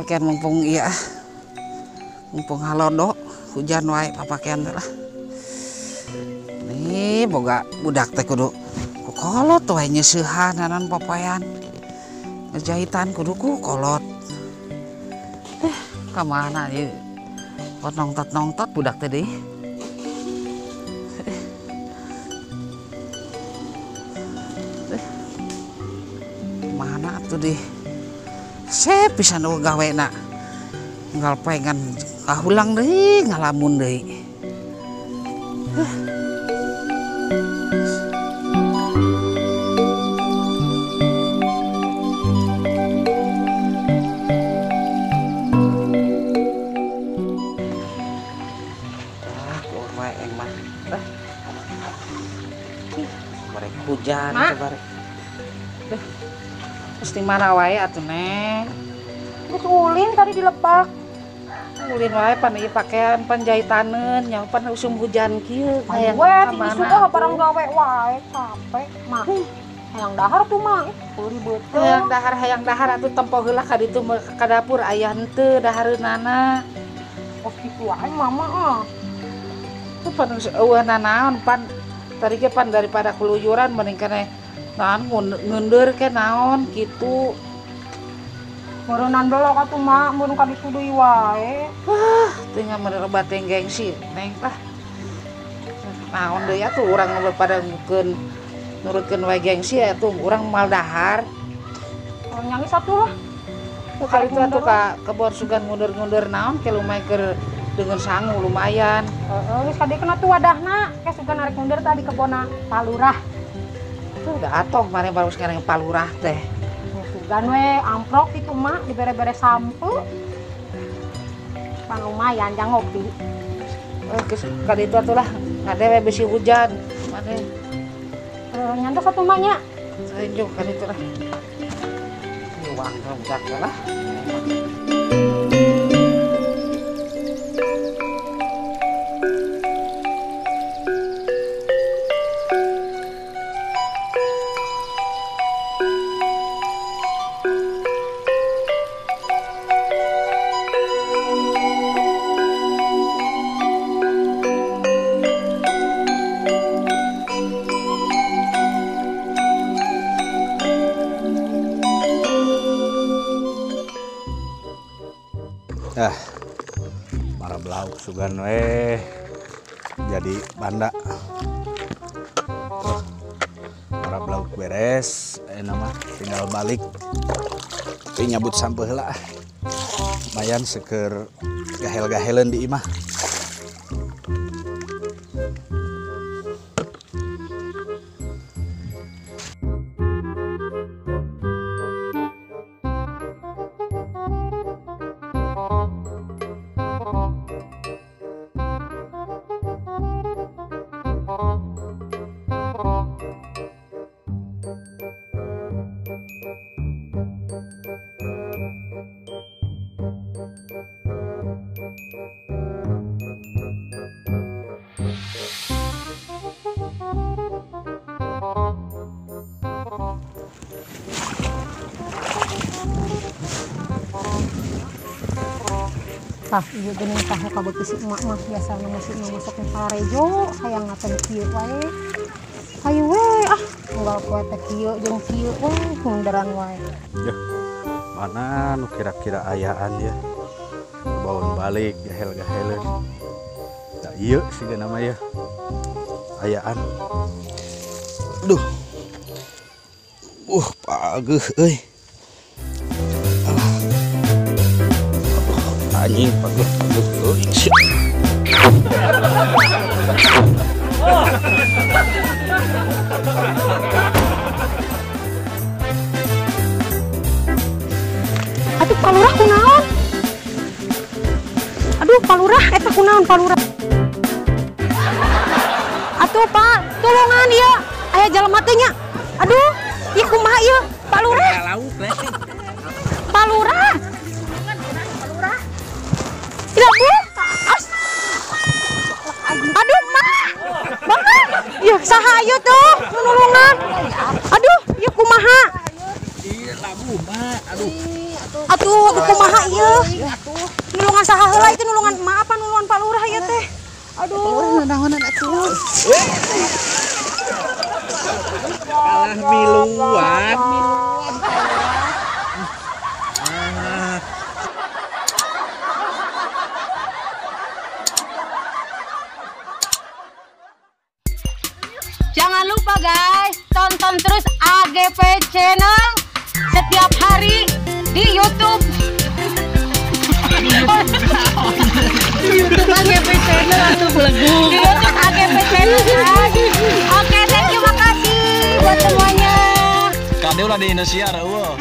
Pakaian mumpung iya, mumpung halodo hujan wae pakaian lah. Nih boga budak teh kudu ku kolot wae nyeusehan nanan papayan ngejahitan kudu ku kolot. Ka mana ieu? Pot nongtot-nongtot budak teh deui. Mana atuh deh? Sep pisan eueuh gawena. Unggal poe ngan kahulang deui ngalamun deui. Ah, keluar wae aing mah. Barek hujan teh barek. Terus di mana wae atuh Neng? Terus ulin tadi dilepak. Ulin wae pan ieu pakaian pan jahitaneun nya pan usum hujan kieu. Hayang we ti isuk ah parang gawe wae capek mah. Hayang dahar tuh mah peurih beuteung. Hayang dahar atuh tempo heula ka ditu ka dapur aya henteu dahareunana. Kos kitu wae mama ah. Tuh pan eueuh nanaon pan tadi ge pan daripada keluyuran mending keneh naon ngeundur ke naon gitu. Meureunnan belok atuh mak, meureun ka ditu deui wae. Wah, teu ngamerebat teh gengsi Neng lah. Naon deui atuh urang nu pada ngukeun nurutkeun wae gengsi atuh urang moal dahar. Nyangis atuh lah. Kali itu atuh ka kebon sugan ngundur-ngundur naon ke lumayan keur dengan sangu lumayan. Heeh, geus kadiekeun atuh wadahna, ke sugan arek ngundur tadi kebonna Palurah. Udah atoh kemarin baru sekarang Palurah teh. Sugan we amprok itu mak dibere-bere sampu. Pan lumayan jang ngopi. Geus ka ditu atuh lah, ngadewe bisi hujan. Mane. Nyantos atuh mak nya. Tunjuk ka ditu lah. Uang budak lah. Ah, marah belauk sugan weh jadi banda. Oh, marah belauk beres, nama tinggal balik. Tapi nyabut sampeu heula. Lumayan seker gahel-gahelen di imah. Tah ieu geuning tah nu kabeuki si emak mah biasana masih emak masuk ka Rejo hayang ngaten kieu wae. Hayu we ah. Unggal poe teh kieu jeung kieu munduran wae. Yeuh, mana nu kira-kira ayaan ya. Bawaun balik gahel-gaheleun. Da ieu sigana mah ya. Ayaan. Duh. Pageuh euy. Aduh, anjing pageuh teuing sia. Aduh, Pak Lurah kunaon? Aduh, Pak Lurah eta kunaon Pak Lurah? Atuh Pak, tulungan ieu. Aya jelema teh nya. Aduh, ieu kumaha ieu? Pak Lurah. Pak Lurah. Tidak, Bu. Aduh, Mak. Bapak. Ieu saha ieu tuh nulungan? Aduh, ieu kumaha? Ieu labuh, Mak. Aduh. Atuh, aduh kumaha ieu? Nulungan saha heula itu nulungan emak apa nulungan Pak Lurah ieu teh? Aduh. Pak Lurah nanaonan atuh. Kalah miluan. Jangan lupa guys, tonton terus AGP Channel setiap hari di YouTube. Di YouTube AGP Channel atau belegu. Di YouTube AGP Channel guys. Oke, thank you, makasih buat semuanya. Kade ulah di Indonesia, eueuh.